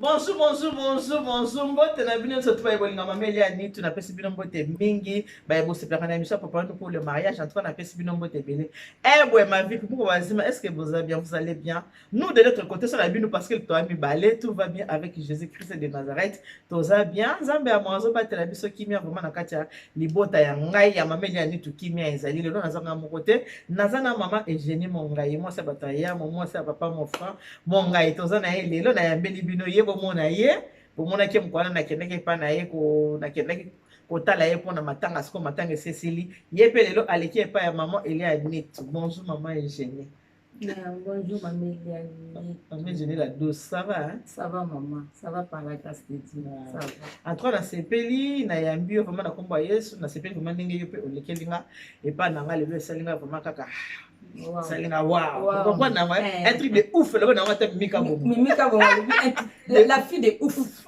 Bonjour, bonjour, bonjour, bonjour. Mbote na bino nyonso tu baye bolinga mama Elia Nitu, napesi bino mbote mingi. Baye bosepelaka na émission Papa Nitu pour le mariage. En tout cas, napesi bino mbote ebele. Eh boye ma vie, moko bazima, est-ce que vous allez bien? Vous allez bien? Nous de notre côté, sur la bino parce que toa mibale, tout va bien avec Jésus-Christ de Nazareth. Toza bien. Nzambe ya mwazo batela biso kimia vraiment na kati ya libota ya ngai ya mama Elia Nitu kimia ezali. Lelo naza nga moko te. Naza na mama Eugénie Mongai, mwasi ya bato ya mwasi ya papa mon frère. Mongai toza na ye lelo nayambeli bino ye bomona ye bomonaki ye mokolo wana nakendaki epai na ye nakendaki kotala ye mpona matanga sikoyo matanga esesili ye mpe lelo aleki epai ya maman Elia Nitu. Bonjour maman Eugénie. Bonjour maman Elia Nitu. Maman Eugénie la douce, ça va hein? Ça va maman, ça va par la grâce de Dieu. Ouais. Ça va. En tout cas nasepeli nayambi yo vraiment na kombo ya Yesu, nasepeli vraiment ndenge yo mpe olekeli nga epai na nga lelo esali nga vraiment kaka Wow. Salinga wow. Wow. Comprendre na Eh. un truc de ouf là na wata Mimika Bongo. Mimika Bongo, la fille de ouf.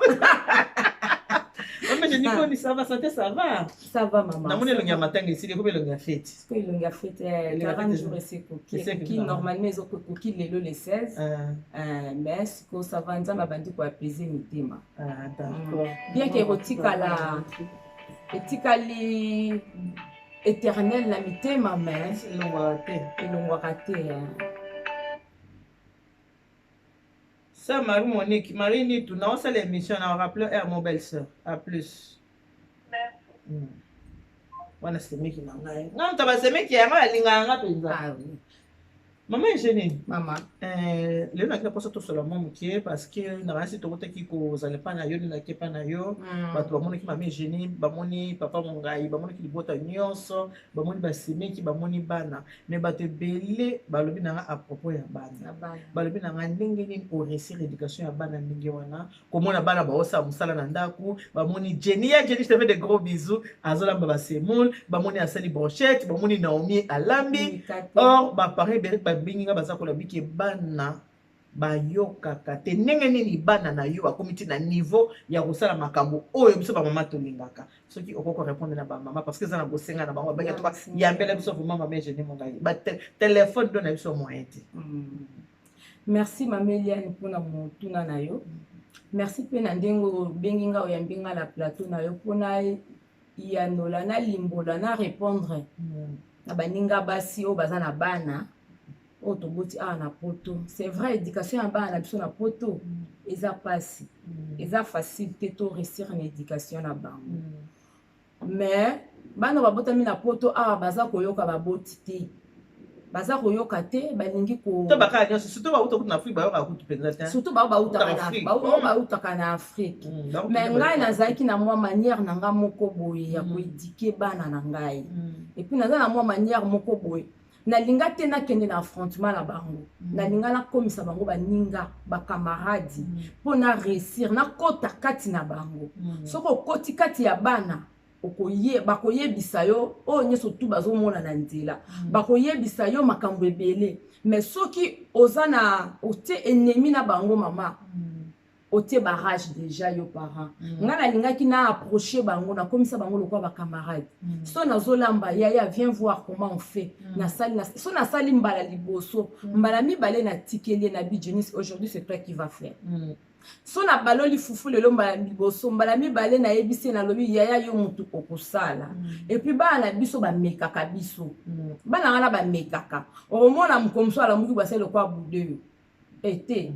Mama je nikoni ça va santé ça va. Ça va maman. Na moni elongi ya matanga esili ekomi elongi ya fête. Siko elongi ya fête 40 jours esikoki. Ekoki normalement ezokoki lelo le 16. Mais siko ça va Nzambe abandi ko apaiser mitema. Ah d'accord. Bien que ekotikala etikali éternel na mitema mais elongwaka te, elongwaka te. Sœur Marie-Monique, Marie Nitu, na osala émission na rappelé air mon belle sœur. À plus. Merci. Wana semeki na ngai. Nga moto basemeki yango alingaka nga mpenza. Ah oui. Mama Eugénie. Mama. Lelo naki na mposa tosola mwa moke parce que nakanisi tokotaki kozala epai na yo, naki epai na yo. Bato bamonaki mama Eugénie, bamoni papa Mongai, bamonaki libota nyonso, bamoni basemeki, bamoni bana. Mais bato ebele balobi na nga à propos ya bana. Balobi na nga ndenge nini oréussir éducation ya bana ndenge wana, komona bana baosala mosala na ndako, bamoni Jenny, ya Jenny, je te fais de gros bisous, azolamba basemoule, bamoni asali brochette, bamoni Naomi alambi. Or baparent ebele babengi nga baza koloba bike bana bayokaka te ndenge nini bana na yo bakomi ti na niveau ya kosala makambo oyo biso bamama tolingaka. Soki okoki korépondre na bamama parce que eza na bosenga na bango babengi toka yambela biso vraiment mama Eugénie Mongai, batelefone do na biso moyen te. Merci mama Eliane mpona motuna na yo. Merci mpe na ndenge obengi nga, oyambi nga na plateau na yo mpona yanola, nalimbola, na répondre na baninga basi oyo baza na bana oyo toboti awa na poto. C'est vrai, éducation ya bana na biso na poto eza pasi, eza facile te to réussir na éducation na bango. Mais bana babotami na poto awa baza koyoka baboti te, baza koyoka te, balingi ko to bakala nyonso, surtout bauta kutu na Afrique, bayokaka kutu mpenza te. Surtout bao bautaka na Afrique. Mais ngai nazalaki na mwa manière na nga moko boye ya koéduquer bana na ngai. Et puis naza na mwa manière moko boye, nalinga te nakende na affrontement na bango, nalinga nakomisa bango baninga, bakamaradi, mpo na réussir nakota kati na bango. Soki okoti kati ya bana, bakoyebisa yo oyo nyonso tu bazomona na nzela, bakoyebisa yo makambo ebele. Mais soki oza na otie ennemi na bango, mama, otie barrage déjà yo parent. Ngai nalingaki na approche bango, nakomisa bango lokola bacamarade. So nazolamba, yaya, viens voir comment on fait. Nasali, so nasali mbala liboso, mbala mibale, natikeli ye na bi Jenis, aujourd'hui c'est toi qui va faire. So nabaloli fufu lelo mbala liboso, mbala mibale, nayebisi ye, nalobi, yaya, yo motu okosala. Et puis bana na biso bamekaka biso. Bana wana bamekaka, okomona moko mosusu alamuki, basali lokola bude yo ete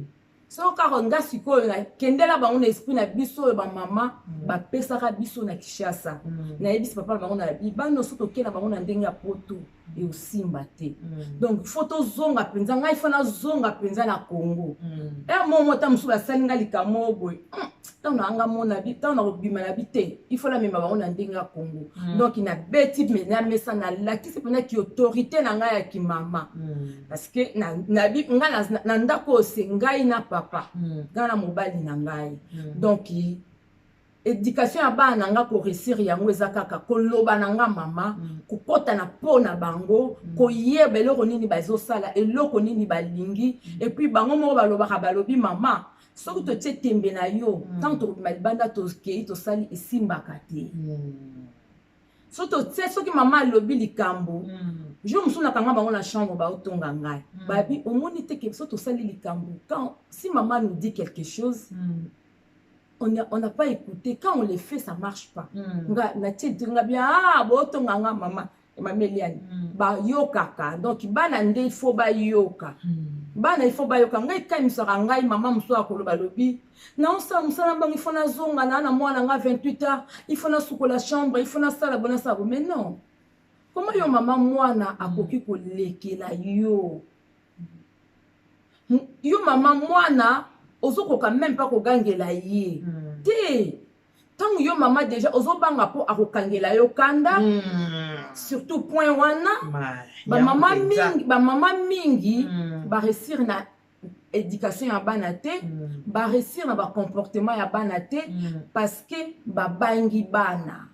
so kaka nga sikoyo nakendela bango na esprit na biso oyo bamama bapesaka biso na Kinshasa. Nayebisi papa na bango na bana, so tokenda bango na ndenge ya poto eosimba te. Donc faut tozonga mpenza, ngai faut nazonga mpenza na Congo. Ere moko ata mosusu basali nga likambo boye, ntango na nga mona bi, ntango nakobima na bi te, il faut namema bango na ndenge ya Congo. Donc nabeti mpenza mesa, nalakisi mpenza ki autorité na ngai ya kimama, parce que nga na ndako oyo se ngai na papa, ngai na mobali na ngai. Donc éducation ya bana na nga, koréussir yango eza kaka koloba na nga mama, kokɔta na po na bango, koyeba eloko nini bazosala, eloko nini balingi. Et puis bango moko balobaka, balobi, mama, soki totie tembe na yo, ntango tokobima libanda, tokei, tosali, esimbaka te. So totie, soki mama alobi likambo, jour mosusu nakanga bango na chambre, baotonga ngai, babi, omoni te ke so tosali likambo, quand si mama nous dit quelque chose. On n'a pas écouté. Quand on le fait, ça marche pas. Nga natie nga bien, ah, botonga nga mama mama Eliane. Bayokaka. Donc bana nde il faut bayoka. Bana il faut bayoka. Ngai kamisaka ngai mama mosusu akoloba, lobi naosala mosala mbango, il faut nazonga na mwana nga 28 ans, il faut nasukola chambre, il faut nasala bo, nasala bo. Mais non, comment yo mama mwana akoki kolekela yo? Yo mama mwana ozokoka même mpa kogangela ye te. Ntango yo mama déjà ozobanga mpo akokangela yo kanda. Surtout point wana, bamama mingi, bamama mingi baréussir na éducation ya bana te, baréussir na bacomportement ya bana te, parce que babangi bana,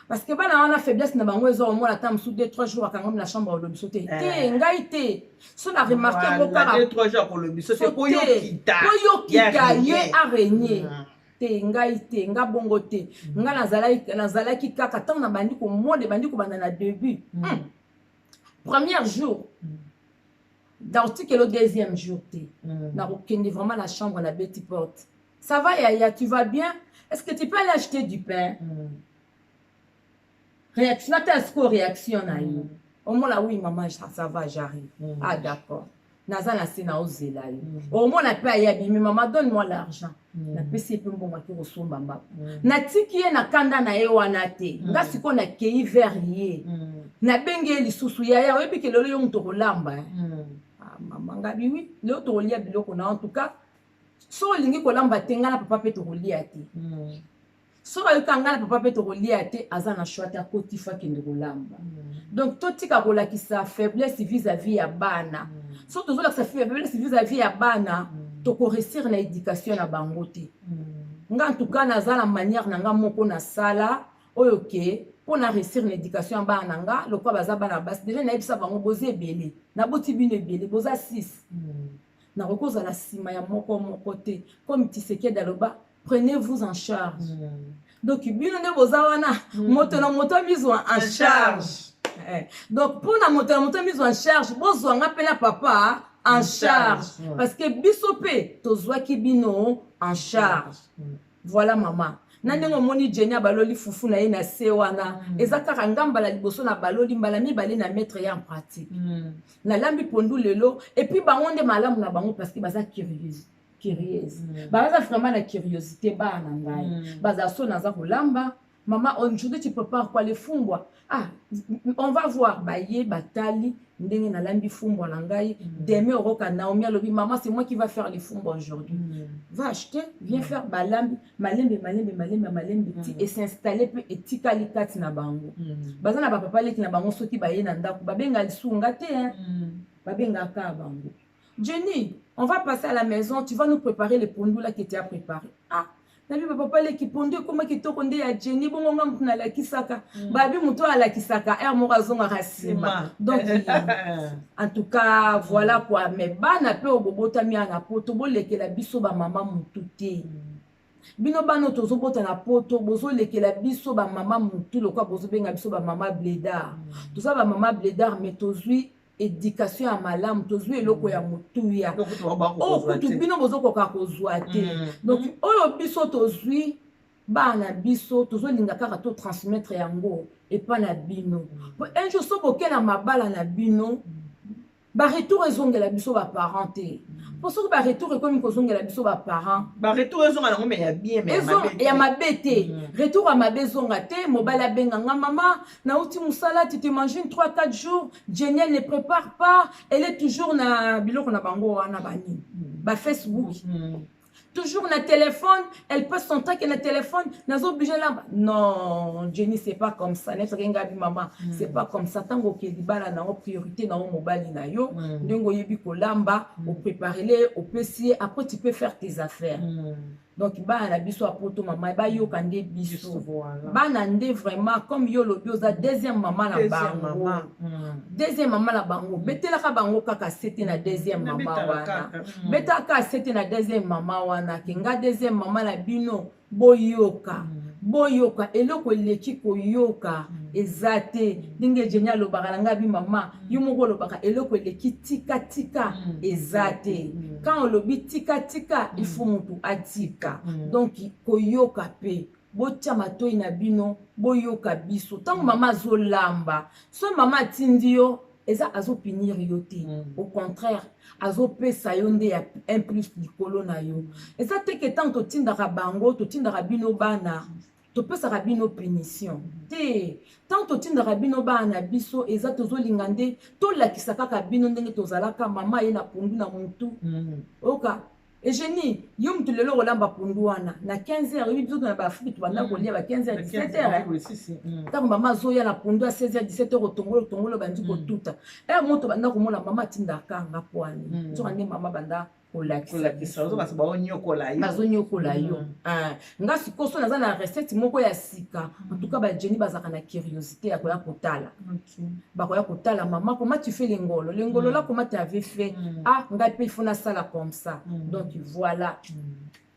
parce que bana wana faiblesse na bango eza omona ata mosusu 2 3 jours akangami na chambre, alobi so te te, ngai te so na remarquer yango kaka po yokita ye arégner te. Ngai te, nga bongo te. Ngai nazalaki kaka ntango nabandi komona, ebandi kobanda na début, premier jour, nakotikela deuxième jour te. Nakokende vraiment na chambre, na beti porte: "Ça va yaya, tu vas bien? Est-ce que tu peux aller acheter du pain?" Réaction, natala sikoyo réaction na ye. Omona: "Oui maman, ça va, j'arrive." "Ah d'accord, naza na se, naozela yo." Omona mpe ayabimi: "Mama, donne moi l'argent." Napesi ye mpe mbongo, ake kosomba mbapa. Natiki ye na kanda na ye wana te. Nga sikoyo nakei vers ye, nabengi ye lisusu: "Yaya, oyebi ke lelo yo moto kolamba?" "Ah, mama." Ngabi: "Oui, lelo tokolia biloko na. En tout cas, so olingi kolamba te, ngai na papa mpe tokolia te." Soki ayoka ngai na papa mpe tokolia te, aza na choix te, akoti fa akende kolamba. Donc totika kolakisa faiblesse vis-à-vis ya bana. So tozolakisa faiblesse vis-à-vis ya bana, tokoréussir na éducation na bango te. Nga en tout cas naza na manière na nga moko nasala oyo ke mpo na réussir na éducation ya bana na nga. Lokola baza bana basi déjà, nayebisa bango: "Boza ebele, naboti bino ebele, boza 6, nakoki kozala nsima ya moko moko te." Comme Tisekedi aloba, "Prenez-vous en charge." Donc bino nde boza wana, moto na moto amizwa en charge. Donc mpona moto na moto amizwa en charge, bozwanga mpe na papa en charge, parce que biso mpe tozwaki bino en charge. Voilà mama, na ndenge omoni Jenny abaloli fufu na ye na se wana, eza kaka nga mbala liboso na baloli, mbala mibale na mettre ye en pratique. Nalambi pondu lelo, et puis bango nde malamu na bango parce que baza curieuse, curieuse. Baza vraiment na curiosité. Bana na ngai bazala so naza kolamba: "Mama, aujourd'hui tu prépares quoi? Le fumbwa? Ah, on va voir." Baye batali ndenge nalambi fumbwa na ngai. Demain okoka Naomi alobi: "Mama, c'est moi qui va faire le fumbwa aujourd'hui, va acheter, viens faire." Balambi malembe malembe malembe malembe ti es'installer mpe etikali kati na bango. Baza na bapapa leki na bango, soki baye na ndako babenga lisunga te, hein? Babengaka bango: "Jenny, on va passer à la maison, tu vas nous préparer le pondu là que tu as préparé." Ah, nabi bapapa leki, pondu ekoma kitoko nde ya Jenny. Bongo nga motu nalakisaka. Babi motu oyo alakisaka aire moko azongaka nsima. Donc en tout cas voilà quoi. Mais bana mpe oyo bobotami ya na poto, bolekela biso bamama motu te. Bino bana oyo tozobota na poto, bozolekela biso bamama motu lokola bozobenga biso bamama blédard. Toza bamama blédard, mais tozwi éducation ya malamu, tozwi eloko ya motuya oyo kutu bino bozokoka kozwa te. Donc oyo biso tozwi, bana biso tozolinga kaka totransmettre yango epa na bino, po un jour so boke na mabala na bino, baretour ezongela biso baparent te, mpo soki baretour ekomi kozongela biso baparent Baretour ezonga nango, mais ya bien, mais ya mabe te. Retour ya mabe ezonga te. Mobali abenganga: "Mama, nauti mosala, tu t'imagines, 3 4 jours Jenny elle ne prépare pas, elle est toujours na biloko na bango wana banini, bafacebook, toujours na téléphone, elle passe son temps que na téléphone, nazo obligé lamba." Non Jenny, c'est pas comme ça. Nefaki ngabi: "Mama, c'est pas comme ça." Ntango okei libala nango, priorité nango mobali na yo. Ndenge oyebi kolamba, opréparele, opesi ye, après tu peux faire tes affaires. Donc bana na biso ya poto, mama, bayoka nde biso bana nde vraiment, comme yo olobi, oza deuxième mama na bango, deuxième mama na bango. Betelaka bango kaka sete na deuxième mama wana, betelaka sete na deuxième mama wana ke nga deuxième mama na bino, boyoka. Boyoka, eloko eleki koyoka eza te. Ndenge Jenny alobaka na ngai, abi mama, yo moko olobaka eloko eleki tika tika eza te. Quand olobi tika tika, il faut motu atika. Donc koyoka mpe, botia matoi na bino, boyoka biso. Ntango mama azolamba, so mama atindi yo, eza azopunir yo te. Au contraire, azopesa yo nde ya un plus likolo na yo. Eza te ke ntango totindaka bango, totindaka bino bana, topesaka bino punition te. Ntango totindaka bino bana na biso, eza tozolinga nde tolakisa kaka bino ndenge tozalaka. Mama ye na pondu na motu. Oyoka, Eugénie, yo mutu lelo kolamba pondu wana na 15 heures, oyebi biso na baAfrique tobanda kolia ba 15 heures, 17 heures. Ntango mama azoya na pondu ya 16 heures, 17 heures, otongolo otongolo, bandi kotuta ere moto, banda komona mama atindaka nga pwani. Nzoka nde mama banda kolakisa. Bazonyokola yo. Nga sikoyo so naza na recette moko ya sika, en tout cas baJenny bazalaka na curiosité ya koya kotala. Bakoya kotala: "Mama, comment tu fais lengolo? Lengolo là, comment tu avais fait?" Ah, ngai mpe il faut nasala comme ça. Donc voilà,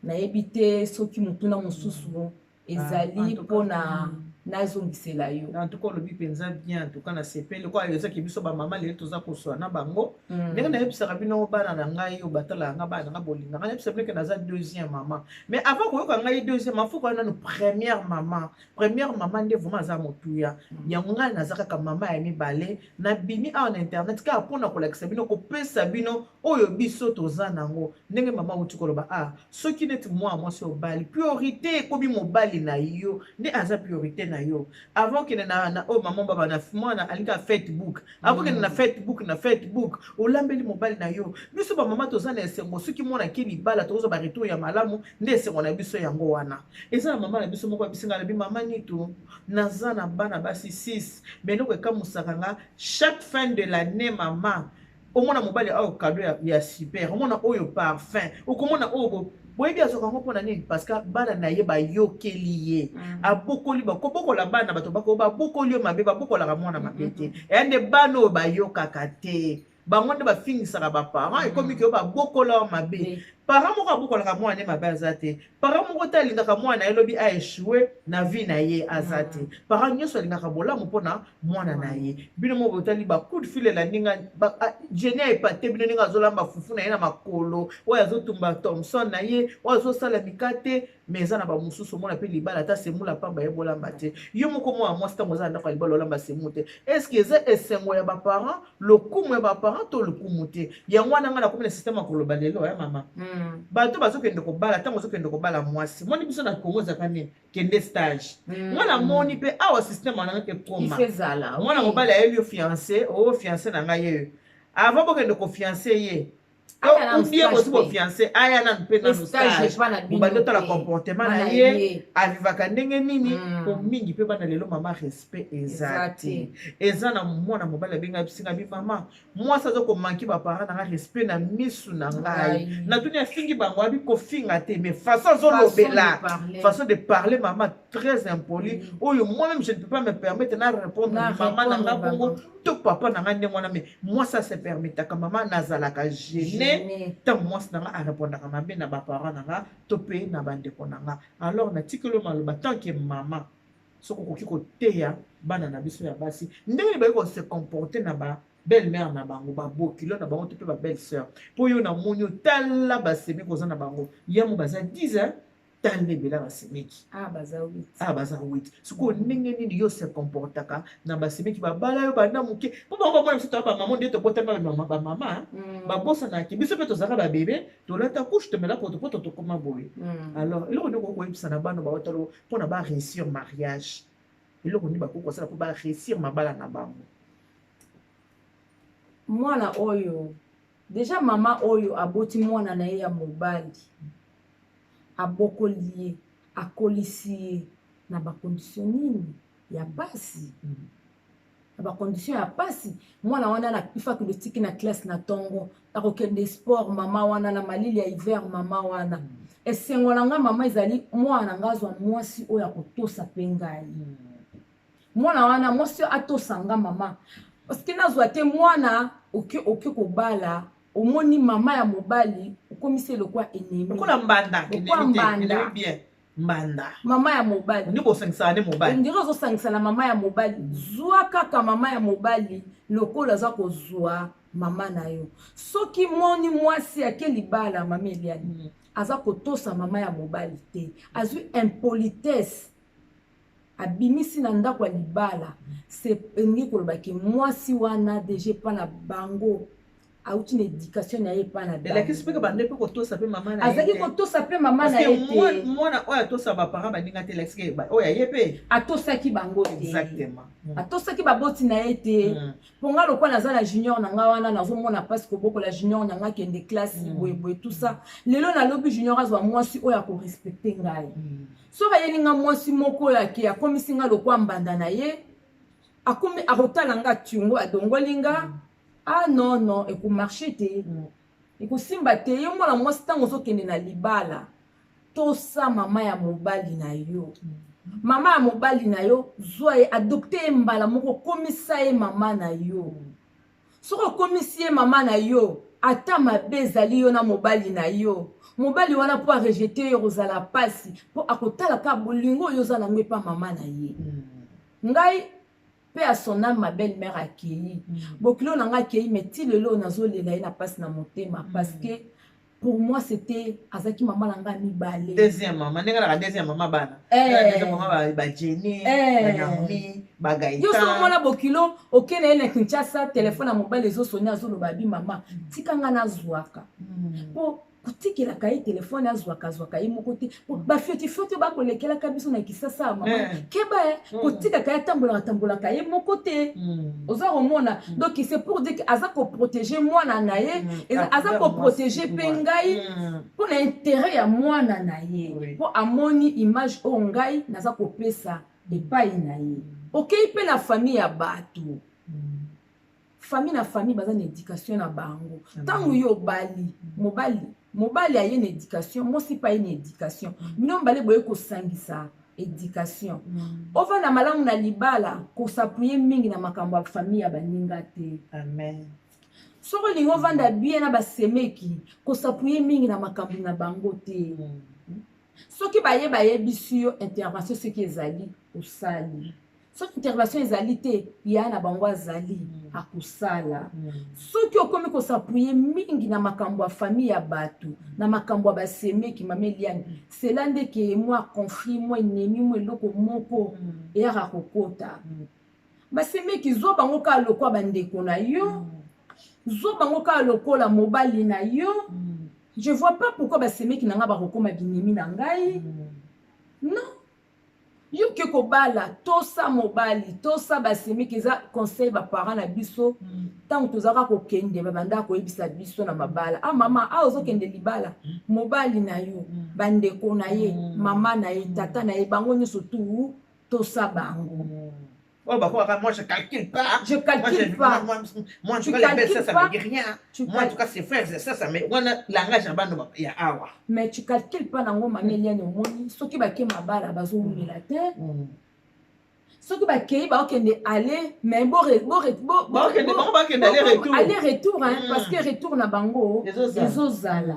nayebi te soki motuna mosusu ezali mpona nazongisela yo. En tout cas, olobi mpenza bien. En tout cas, nasepeli kwa ezaki biso bamama lelo toza koswa na bango. Ndenge nayebisaka bino, bana na ngai oyo batalaka nga, bana na ngai bolingaka, nayebisa bino ke naza deuxième mama. Mais avant koyoka ngai deuxième mama, faut koya nanu première mama. Première mama nde vraiment aza motuya. Yango ngai naza kaka mama ya mibale. Nabimi awa na internet kaka mpona kolakisa bino, kopesa bino oyo biso toza nango. Ndenge mama auti koloba, ah, soki neti mwana mwasi obali, priorité ekomi mobali na yo nde aza priorité na yo. Avant kende na oyo mama baba na mwana alingi Facebook, avant kende na Facebook, na Facebook olambeli mobali na yo. Biso bamama toza na esengo soki mwana ake libala, tokozwa baretour ya malamu. Nde esengo na biso yango wana. Eza na mama na biso moko abisinga, alobi: "Mama Nitu, naza na bana basi 6, mais eloko ekamusaka nga, chaque fin de l'année, mama, omona mobali oyo cadeau ya super, omona oyo parfum, okomona oyo boyebi azwaka yango mpona nini? Parce que bana na ye bayokeli ye." Abokoli, kobokola bana, bato bako babokoli yo mabe, babokolaka mwana mabe te. Eya nde bana oyo bayokaka te, bango nde bafingisaka baparent. Ekomi ke oyo babokola yo mabe. Parent moko abokolaka mwana ne mabe aza te. Parent moko te alingaka mwana ye lobi aéchouer na vie na ye, aza te. Parent nyonso alingaka bolamu mpona mwana na ye. Bino moko botali bacoup de fil elandi nga. Jenny aepate bino ndenge azolamba fufu na ye na makolo, oyo azotumba thomson na ye, oyo azosala mikate. Mais eza na bamosusu, omona mpe libala, ata semula pamba ye bolamba te. Yo moko mwana mwasi, ntango oza na ndako ya libala, olamba semu te. Est-ce eza esengo ya baparent, lokumu ya baparent to lokumu te? Yango wana ngai nakomi na système ya koloba lelo ya mama. Bato bazokende kobala, ntango ozokende kobala mwasi, moni biso na Kongo ezalaka nini? Kende stage. Mwana moni mpe awa système wana ekoma. Mwana mobali ayeli yo fiancé, oyo fiancé na ngai yeyo. Avant bokende kofiancer ye ou bien bosi bofiancer, aya nanu mpe nanu stage, bobandi otala comportement na ye, avivaka ndenge nini. Po mingi mpe bana lelo, mama, respect eza te. Eza na mwana mobali abenga bisinga bi: "Mama, mwasi aza komanquer baparent na nga respect na misu na ngai." Natuni: "Afingi bango?" Abi: "Kofinga te, mais façon azolobela, façon de parler, mama, très impoli, oyo moi-même je ne peux pas me permettre na répondre mama na nga bongo to papa na nga ndenge wana. Mais mwasi ase permettaka, mama, nazalaka gêné ntango mwasi na nga arépondaka mabe na baparent na nga to mpe na bandeko na nga." Alors natikeli oyo maloba tant que mama, soki okoki koteya bana na biso ya basi ndenge nini bakoki kose comporter na ba belle mère na bango, babokilo na bango to mpe babelle sœur. Mpo oyo namoni, otala basemeki oza na bango yamo baza 10 ans, tala ebele basemeki. Ah, baza 8. Ah, baza 8. Sikoyo ndenge nini yo se comportaka na basemeki babala yo banda moke? Mpo bango bamona biso toya bamama, nde tobotami bamama, babosanaki biso mpe tozalaka babebe, tolata couche, tomela potopoto, tokóma boye. Alors eloko nini okoki koyebisa na bana baotalo mpona baréussir mariage? Eloko nini bakoki kosala mpo baréussir mabala na bango? Mwana oyo déjà, mama oyo aboti mwana na ye ya mobali, abokoli ye, akolisi ye na bacondition nini ya pasi? Na bacondition ya pasi. Mwana wana na ifa akende tiki na classe na ntongo, akokende sport, mama wana na malili ya hiver. Mama wana, esengo na nga mama ezali mwana na nga azwa mwasi oyo akotosa mpe ngai. Mwana wana, mwasi oyo atosa nga mama, parce que nazwa te mwana oke kobala, omoni mama ya mobali okomisi elokwa ennemi. Lokola mbanda. Lokola mbanda. Bien. Mbanda. Mama ya mobali. Ndi kosangisaka nde mobali. Ondire ozosangisa na mama ya mobali. Zwa kaka mama ya mobali lokola aza kozwa mama na yo. Soki moni mwasi ake libala, mama Eliane, aza kotosa mama ya mobali te, azwi impolitesse, abimisi na ndako ya libala, se elingi koloba ke mwasi wana deja epa na bango auti na éducation na ye epa na elakisi mpe bande mpe kotosa mpe mama na ye azalaki kotosa mpe mama na ye te. Mwana oyo atosa baparent baninga te, elakisi ke oyo aye mpe atosaki bango te. Exactement. Atosaki baboti na ye te. Mpo nga lokola naza na junior na nga wana, nazomona mpasi kobokola junior na nga, kende classe, boyeboye, tout ça. Lelo nalobi junior azwa mwasi oyo akorespecte ngai. Soki ayeli nga mwasi moko oyo ake akomisi nga lokwa mbanda na ye, akomi akotala nga tiongo, adongoli nga, ah non non, ekomarche te, ekosimba te. Yo mwana mwasi, ntango ozokende na libala, tosa mama ya mobali na yo. Mama ya mobali na yo, zwa ye, adopte ye mbala moko, komisa ye mama na yo. Soki okomisi ye mama na yo, ata mabe ezali yo na mobali na yo, mobali wana mpo arejeter yo kozala mpasi, mpo akotala kaka bolingo oyo oza nango epa mama na ye. Ngai mpe à son âme, ma belle mère akei, bokilo na ngai akei, mais ti lelo nazolela ye na mpasi na motema, parce que pour moi c'était azalaki mama na ngai mibale. Deuxième mama, ndenge alaka deuxième mama bana. Deuxième mama baJenny, baNaomi, bagaita. Yo so omona bokilo okende ye na Kinshasa, telefone ya mobali ezosoni, azoloba abi: "Mama, tika ngai nazwaka." Mpo kotikelaka ye telefone, azwaka azwaka ye moko te. Bafiotifioti bakolekelaka biso na Kisasa ya mama, keba ye, kotikaka ye atambolaka tambolaka ye moko te. Oza komona? Donc c'est pour dire que aza koprotéger mwana na ye, aza koprotéger mpe ngai mpo na intérêt ya mwana na ye, mpo amoni image oyo ngai naza kopesa epai na ye. Okei mpe na famille ya bato, famille na famille baza na éducation na bango. Ntango yo obali mobali, mobali aye na éducation, mwasi mpe aye na éducation, bino mibale boye kosangisa éducation, ovanda malamu na libala. Kos'appuyer mingi na makambo ya famille ya baninga te. Amen. Soki olingi ovanda bien na basemeki, kos'appuyer mingi na makambo na bango te. Soki baye bayebisi yo intervention, soki ezali, osali. Soki intervention ezali te, ya na bango azali akosala. Soki okomi kos'appuyer mingi na makambo ya famille ya bato, na makambo ya basemeki, mama Eliane, cela nde ke mwa conflit, mwa ennemi, mwa eloko moko eyaka kokota. Basemeki, zwa bango kaka lokola bandeko na yo, zwa bango kaka lokola mobali na yo. Je vois pas pourquoi basemeki na ngai bakokoma binemi na ngai. Non, yo ke kobala, tosa mobali, tosa basemeki. Eza conseil baparent na biso. Ntango tozalaka kokende, babandaka koyebisa biso na mabala: "Ah mama, a ozokende libala, mobali na yo, bandeko na ye, mama na ye, tata na ye, bango nyonso tu tosa bango." Oh, bah quoi, moi je calcule pas. Je calcule moi, pas. Moi, en tout Tu cas, les belles, calcules ça, ça pas. me dit rien. Tu Moi, en tout cas, ses frères, ça, ça me. Wana langage ya bano ya awa. Mais tu calcules pas nango, mama Eliane. Omoni soki bake mabala, bazowumela te. Soki bakei, baokende aller, mais Bango bakende aller retour. Aller retour, hein, parce que retour na bango Ezozala. Ezozala,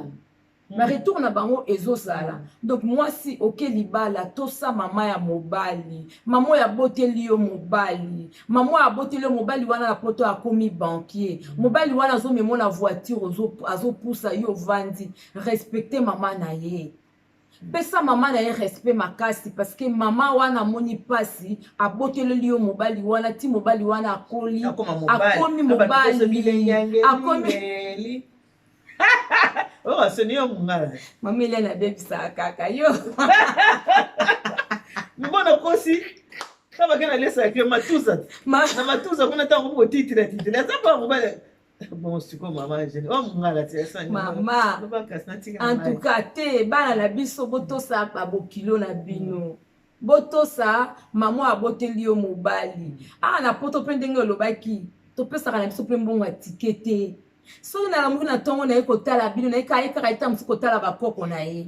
baretour na bango ezozala. Donc mwasi oke libala, tosa mama ya mobali, mama oyo aboteli yo mobali, mama oyo aboteli yo mobali wana na poto, akomi banquier, mobali wana azomema na voiture, azopusa yo, ovandi. Respecte mama na ye, pesa mama na ye respect makasi, parce que mama wana amoni mpasi, aboteleli yo mobali wana ti mobali wana akoli. Akoma mobali. Akomi mobali, akomi. Oyo asoni yo mongala. Mama Eliane abebisaka kaka yo. Mbona kosi kabake na lesaka matuza na matuza kuna, ntango botitila titila aza mpa mobali. Bon, sikoyo mama Gene oyo mongala ti. Mama, en tout cas te, bana na biso, botosa babokilo na bino, botosa mama aboteli yo mobali. Awa na poto mpe, ndenge olobaki, topesaka na biso mpe mbongo ya ticket te. Soki nalamuki na ntongo, naye kotala bino, naye kaka, ye kaka eta mosusu kotala bakoko na ye.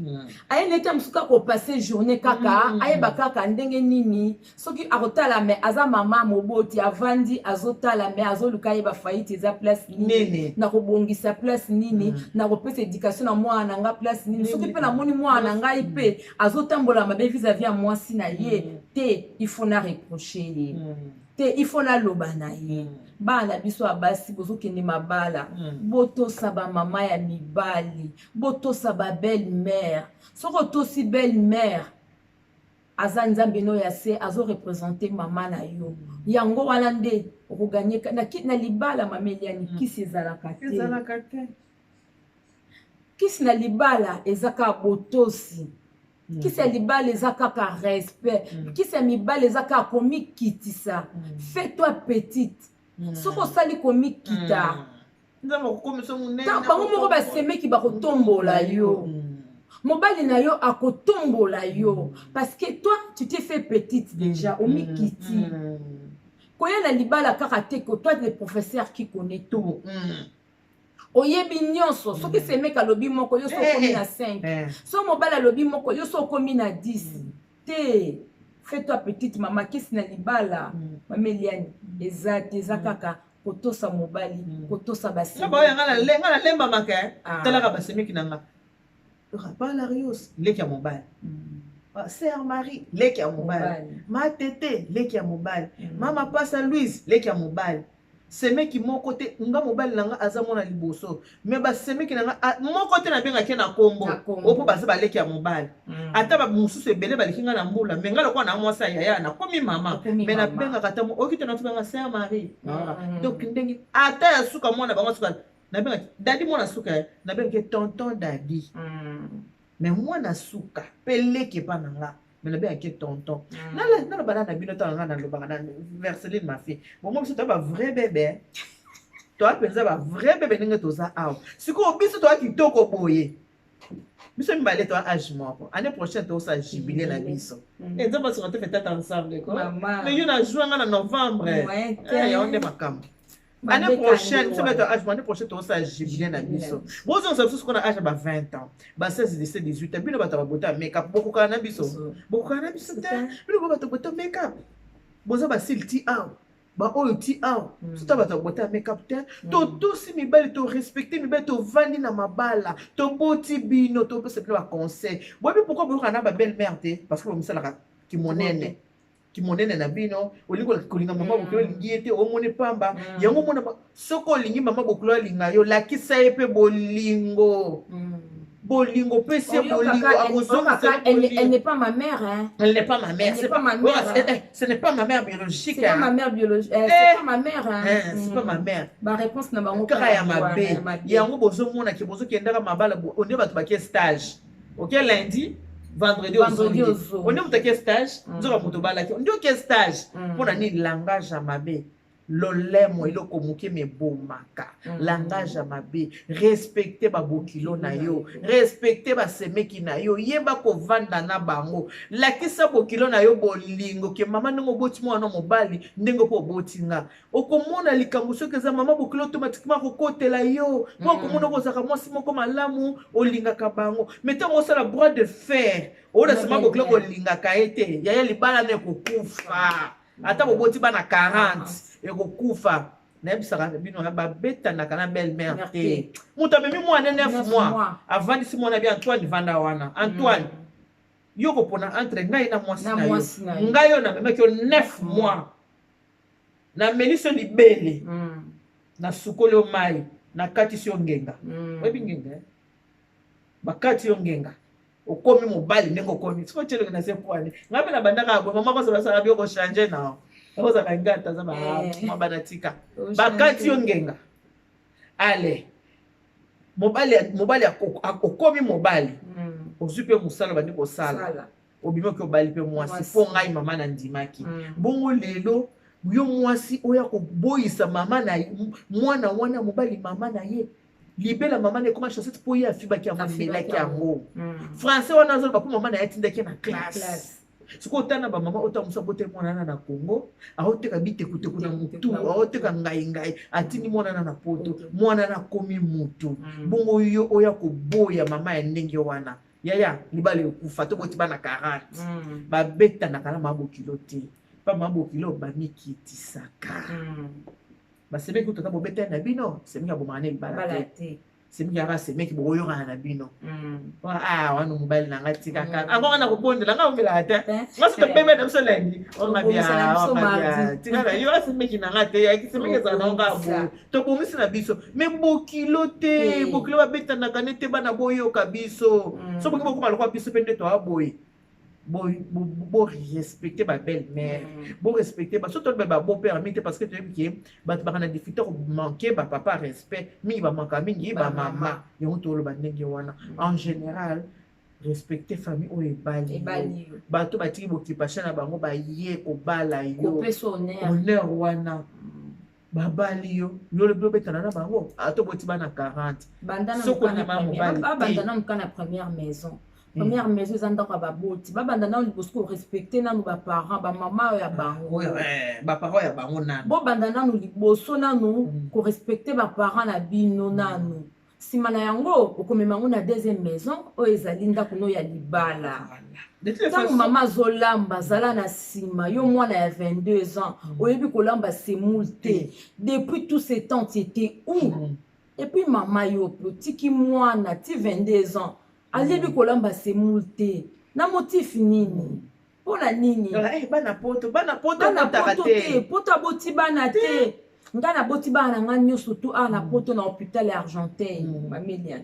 Aye na eta mosusu kaka kopasser journée kaka. Ayeba kaka ndenge nini soki akotala, mais aza mama moboti, avandi azotala, mais azoluka ayeba faillite eza place nini, Nini. Nakobongisa place nini, nakopesa éducation na mwana na nga place nini. Soki mpe namoni mwana na ngai mpe azotambola mabe vis-à-vis ya mwasi na ye, te, il faut na reproche ye, te, il faut naloba na ye. Bana na biso ya basi, bozokende mabala, botosa bamama ya mibali, botosa babelle mère. Soki otosi belle mère, aza nzambe no ya se, azoreprésenter mama na yo. Yango wana nde okogagner na libala. Mama Eliani, kisi ezalaka te. Ezalaka te. Kisi na libala eza kaka botosi. Kisi ya libala eza kaka respect. Kisi ya mibala eza kaka komikitisa. Fais-toi petite. Soki osali komikita, Nzambe akokomisa monene. Bango moko basemeki bakotombola yo. Mobali na yo akotombola yo parce que toi, tu t'es fait petite déjà, omikiti. Koya na libala kaka te ko toi le professeur qui connaît tout, oyebi nyonso. Soki semeki alobi moko, yo so okomi na 5. So mobali alobi moko, yo so okomi na 10 te. Fais-toi petite, mama. Kisi na libala, mama Eliani, eza te, eza kaka kotosa mobali, kotosa Nga baoya, nga nalembamaka. Talaka basemeki na nga: Balarios, leki ya mobali, sœur Marie, leki ya mobali, matete, leki ya mobali, mama Pasa Louise, leki ya mobali. Semeki moko te. Nga mobali na nga aza mwana liboso, mais basemeki na nga moko te nabengaki na nkombo opo baza baleki ya mobali. Ata mosusu ebele baleki nga na mbula, mais nga lokola na mwasi ya yaya, nakomi mama, mais nabengaka ata oki te, natubanga sœur Marie. Donc ndenge ata ya suka, mwana bango suka, nabengaki dadi. Mwana suka, nabengaki tonton dadi. Mais mwana suka mpe leki epa na nga, mais nabengaki tonton. Naloba na bino, ntango nga nalobaka na Verseline, ma fille, bongo biso toya bavrai bébé, toya mpenza bavrai bébé. Ndenge toza awa sikoyo, biso toya kitoko boye, biso mibale toya âge moko. Année prochaine tokosala jubilé na biso. Nzambe asunga, tofêter ensemble ko. Mais yo na juin, nga na novembre, yango nde makambo. Année prochaine, biso bato âge, année prochaine tokosala jubilé na biso. Bozongisa biso sikoyo na âge ya ba 20 ans, ba 16, 17, 18 ans. Bino bato ya babota makeup, bokokana na biso, bokokana na biso te. Bino bo bato bota makeup, boza basile ti awa, baoyo ti awa. Sota bato ya bota makeup te. Totosi mibali, torespecter mibali, tovandi na mabala, toboti bino, topesa bino baconseil. Boyebi pourquoi boyokana na babelle mère te? Parce que bomisalaka kimonene, kimonene na bino. Olingi kolinga mama bokilo, olingi ye te, omoni pamba yango. Omona, soki olingi mama bokilo alinga yo, lakisa ye mpe bolingo. Bolingo, pesi ye bolingo, akozongisa. Elle n'est pas ma mère, hein. Elle n'est pas ma mère. C'est pas ma mère. Ce n'est pas ma mère biologique. C'est pas ma mère biologique, c'est pas ma mère, hein. C'est pas ma mère. Ba réponse na bango kaka ya mabe. Yango bozomona ke bozokendaka mabala onde bato bake stage, ok, lundi, vendredi ozongi, onde moto ake stage, nzoka moto obalaki onde oke stage. Mpona nini? Langage ya mabe, lolemo eloko moke mebomaka. Langage ya mabe. Respecte babokilo na yo, respecte basemeki na yo, yeba kovanda na bango, lakisa bokilo na yo bolingo ke mama, ndenge oboti mwana mobali, ndenge mpo oboti nga. Okomona likambo soki eza mama bokilo, automatiquement akokotela yo, mpo okomona kozalaka mwasi moko malamu, olingaka bango. Mais ntango osala bras de fer oyo na nsima bokilo, kolingaka ye te, yaya, libala na ekokufa. Ata boboti bana 40, ekokufa. Nayebisaka bino, babetanaka na belle mère te. Moto amemi mwana 9 mois, avandisi mwana bi Antoine, vanda wana. Antoine, yo kopona entre ngai na mwasi na yo. Ngai oyo namemaki yo 9 mois, namelisi yo libele, nasukoli yo mai, nakatisi yo ngenga. Oyebi ngenga? Bakati yo ngenga, okomi mobali ndenge okomi sikoyo. Tielongi na se poani. Ngai mpe nabandaka boye, mama koso basala bi okochange na okozaka ngai taza mwa bana tika. Bakati yo ngenga, ale mobali, mobali okomi mobali, ozwi mpe mosala, obandi kosala, obimaki, obali mpe mwasi. Mpo ngai mama nandimaki bongo. Lelo yo mwasi oyo akoboyisa mama na mwana wana mobali, mama na ye libela, mama na ekoma chaussette mpo ye afibaki yango, amelaki yango. Français wana azoloba mpo mama na ye atindaki na classe. Sikoyo otala na bamama oyo ntango mosusu aboteli mwana wana na Congo, aoteka bitekuteku na motu, aoteka ngaingai, atindi mwana wana na poto, mwana wana akomi motu. Bongo yo oya koboya mama ya ndenge wana, yaya libala ekufa, toboti bana 40. Babetanaka na mabokilo te, pa mabokilo bamikitisaka. Basemeki kutu ata bobetani na bino, semeki abomaka ne libala te. Semeki aka semeki, bokoyokana na bino. Ah, wana mobali na ngai tika kaka. Ango wana kobondela ngai omelaka te. Nga soki tobebe na biso lengi. Onga bia, onga bia. Tika na yo asemeki na ngai te, yaki semeki ezala na nga boye. Tobongisi na biso. Mais bokilo te, bokilo babetanaka ne te, bana boyoka biso. So boki bokoma lokola biso pe nde toa boye. Bo respecter ba belle mère, bo respecter ba surtout ba beau père mingi te, parce que toyebi ke bato baka na difficulté ko manquer ba papa respect mingi, ba manka mingi ba mama. Yango toloba ndenge wana, en général respecter famille oyo ebali yo, bato batiki boccupation na bango baye kobala yo, honneur wana babali yo, yo lobi obetana na bango, ata oboti bana 40, soki ondima mobali. Babanda nanu ka na première maison. Première maison eza ndako ya baboti. Babanda nanu liboso korespecter nanu baparent, bamama oyo ya bango. Baparent ya bango nanu. Bobanda nanu liboso nanu korespecter baparent na bino nanu. Nsima na yango okomema yango na deuxième maison oyo ezali ndako no ya libala. Ntango mama azolamba, azala na nsima. Yo mwana ya 22 ans, oyebi kolamba semoule te. Depuis tout ce temps, tu étais où? Et puis mama, yo mpe otiki mwana ti 22 ans, ayebi kolamba semoule te, na motif nini? Mpo na nini? Bana poto, bana poto. Bana poto te, poto aboti bana te. Ngai naboti bana na ngai nyonso tu awa na poto, na hôpital ya Argenteuil. Bameliane,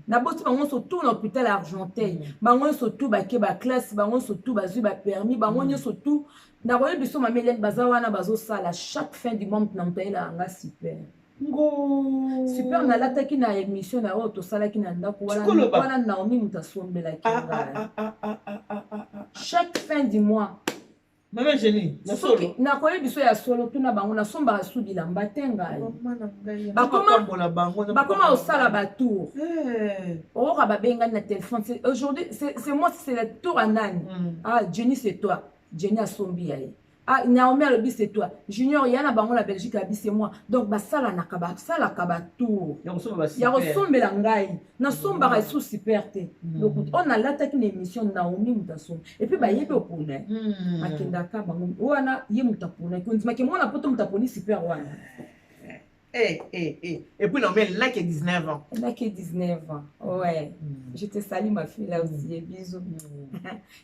naboti bango nyonso tu na hôpital ya Argenteuil. Bango nyonso tu bake baclasse, bango nyonso tu bazwi bapermis, bango nyonso tu nakoyebi biso. Mameliane, baza wana bazosala. Chaque fin du mois, moto na moto ayelaka nga super. Ngo super nalataki na émission na oyo tosalaki na ndako wana. Wana Naomi moto asombelaki ngai. Chaque fin du mois. Mama Jenny, na solo. Nakoyebi biso ya solo, tuna bango. Nasombaka su bilamba te ngai. Bakoma kosala batour, oyoka babengani na téléphone: "Aujourd'hui c'est moi, c'est le tour à nani? Ah Jenny, c'est toi." Jenny asombi ya ye. "Ah Naomi alobi c'est toi." Junior ya na bango na Belgique abi: "C'est moi." Donc basalanaka, basalaka batour ya kosombela ngai. Nasombaka lisusu super te. Lokuta oyo nalataki na émission, Naomi moto asombi. Et puis bayebi opona, bakendaka bango wana, ye moto aponaki. Ondimaki mwana poto moto aponi super wana? Eh, eh, eh. Et puis, non, mais elle n'a que 19 ans. Elle n'a que 19 ans. Ouais. Je te salue, ma fille, là aussi. Et bisous.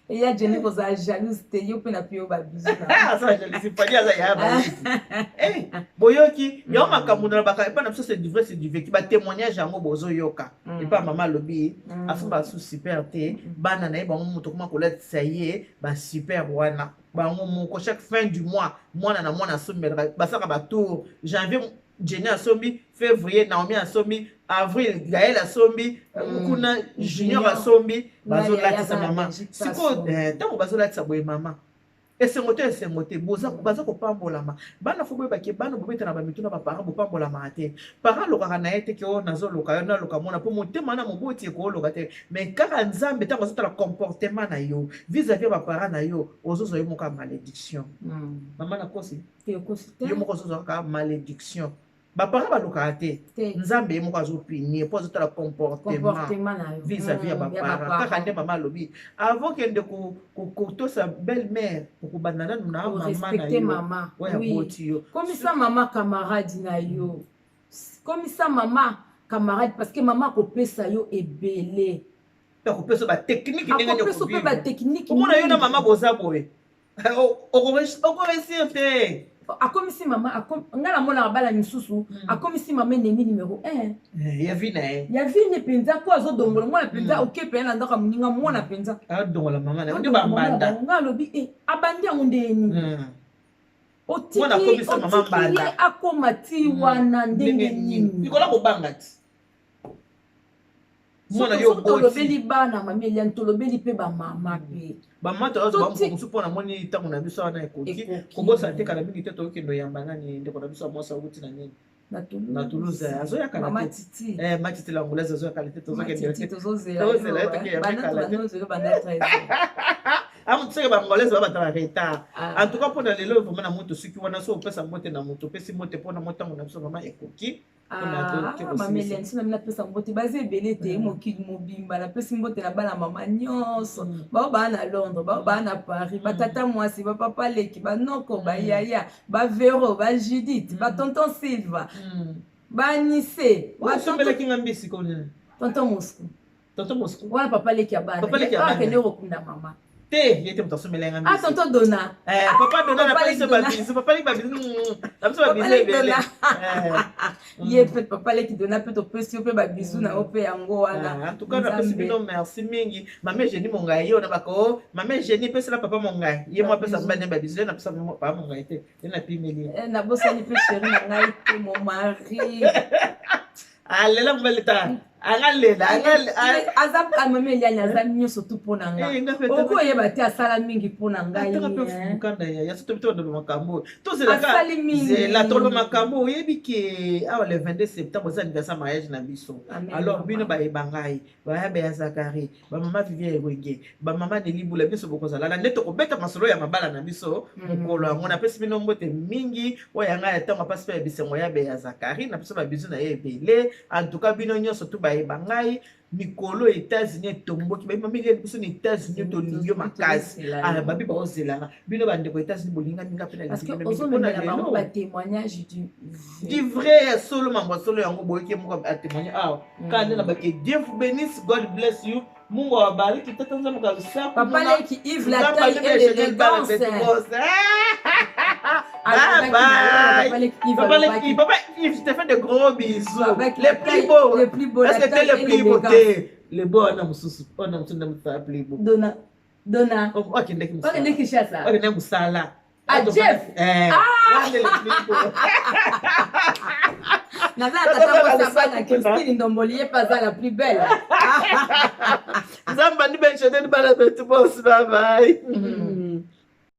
Et il y a Jenny qui est jalouse. Te yo pe na pio ba bisous. Ah, ça, jalousie. Pas dire ça, ya ba. Eh, boyoki, yo makambo na baka, epa na biso c'est du vrai, c'est du vécu. Ba témoignage yango bozo yoka. Epa mama lobi, asomba su super te, bana na ye bango moto koma kolatisa ye ba super wana. Bango moko chaque fin du mois, mwana na mwana asombelaka, basalaka ba tour. Janvier Jenny asombi, février Naomi asombi, avril Gaël asombi, kuna Junior asombi, bazolatisa mama. Sikoyo ntango bazolatisa boye mama, esengo te, esengo te, baza kopambolama. Bana fo boyebake, bana bobetana bamitu na baparent, bopambolamaka te. Parent alokaka na ye te ke oyo nazoloka yo, naloka mona mpo motema na moboti ekooloka te. Mais kaka Nzambe, ntango azotala comportement na yo vis-à-vis ya baparent na yo, ozozwa yo moko ya malédiction. Mama, nakosi? Yo moko ozozwa kaka malédiction. Baparent balukaka te, Nzambe ye moko azopunir mpo azotala comportement vis-à-vis ya baparent. Kaka nde mama alobi, avant kende kotosa belle mère, okobanda nanu na mama na yo oyo aboti yo. Komisa mama camarade na yo, komisa mama camarade, parce que mama akopesa yo ebele. Akopesa batechnique ndenge. Akopesa mpe batechnique. Omona yo na mama boza boye, okoréussir te. Akomisi mama, ngai namonaka bana misusu, akomisi mama ennemi numéro 1. Ya vie na ye. Ya vie ne mpenza, ko azodongola mwana mpenza, oke mpenza na ndako ya moninga, mwana mpenza. Adongola mama na nde bambanda. Ngai alobi e abandi yango ndeni, otiki ye akoma ti wana ndenge nini? Likola kobanga ti. Mwana yo tolobeli bana, mami Eliane, tolobeli mpe bamama mpe. Bamama tomosusu, mpo namoni ntango na biso wana ekoki kobosana te. Kala mingi te tokokende oyamba nani, ndeko na biso ya mwasi awuti na nini, na Toulouse, azoyaka. Matiti. Matiti l'Angolaise azoyakala te. Tozokende, tozozela. Amotiseke bangolaise babata ba retard. En tout cas, mpona lelo vraiment na moto, soki wana so opesa mbote na moto, opesi mbote mpona motango na biso vraiment ekoki. Mama Eliane, so nami napesa mbote, baza ebele te. Mokili mobimba napesi mbote na bana mama nyonso, bao baa na Londres, bao baa na Paris, batata mwasi, bapapa leki, banoko, bayaya, bavero, bajudith, batonton Silva, banise. Osombelaki nga mbisi konini? Tonton Moscou. Tonton Moscou. Wana papa leki ya bana. Papa leki ya bana. Akende kokunda mama. Te, ye te moto asomela nga mbisi. Ah, tonton Dona. Eh, papa Dona, napesi biso babisous, papa leki, babisous na biso, babisous ebele. Ye mpe papa leki Dona mpe topesi yo mpe babisous na yo mpe yango wana. En tout cas, napesi bino merci mingi. Mama Eugénie Mongai, ye wana bako mama Eugénie, pesela papa Mongai, ye mo apesa mobali babisous, ye napesa papa Mongai te, ye napimeli. Nabosani mpe chéri na ngai te, mon mari. Alela mobali ta angalela. Aza mama Eliani, aza nyonso tu mpo na nga. Okoyeba te, asala mingi mpo na ngai. Mokanda ya so tobi toloba makambo. Asali mingi. Tozela toloba makambo. Oyebi ke awa le 22 septembre eza anniversaire mariage na biso. Alors bino bayeba ngai, bayaba ya Zakari, bamama Vivien Ewenge, bamama Nelibula, biso bokozala na nde tokobeta masolo ya mabala na biso mokolo yango. Napesi bino mbote mingi. Oyo ya ngai ya ntango apasi mpe ya bisengo, ya be ya Zakari, napesi babisous na ye ebele. En tout cas, bino nyonso tu bayeba ngai, mikolo États-Unis etomboki, bayeba mingi biso na États-Unis, tolingi yo makasi. Babi baozelanga bino bandeko États-Unis, bolinga minga mpe. Parce que ozomemela bango batémoignage du Du vrai, ya solo, mambo ya solo yango boyoki moko atémoigne awa. Kaka nde na bake, Dieu vous bénisse, God bless you, Mungu awabariki, tata Nzambe kabisa. Papa leki Yves, la taille et l'élégance. Bye bye. Papa Leki, Papa Yves, je te fais de gros bisous. Les plus beaux. Les plus beaux. Est-ce que t'es le plus beau? Le beau, wana mosusu, wana mosusu nde mosusu plus beau. Dona. Dona. Okendeki mosala. Okendeki Kinshasa. Okendeki mosala. Ah, Jeff. Eh. Ah! Naza na tata mwasi ya bana Christine Ndomboli, ye mpe aza la plus belle. Nzambe andi benchene bana betu bos. Bye bye.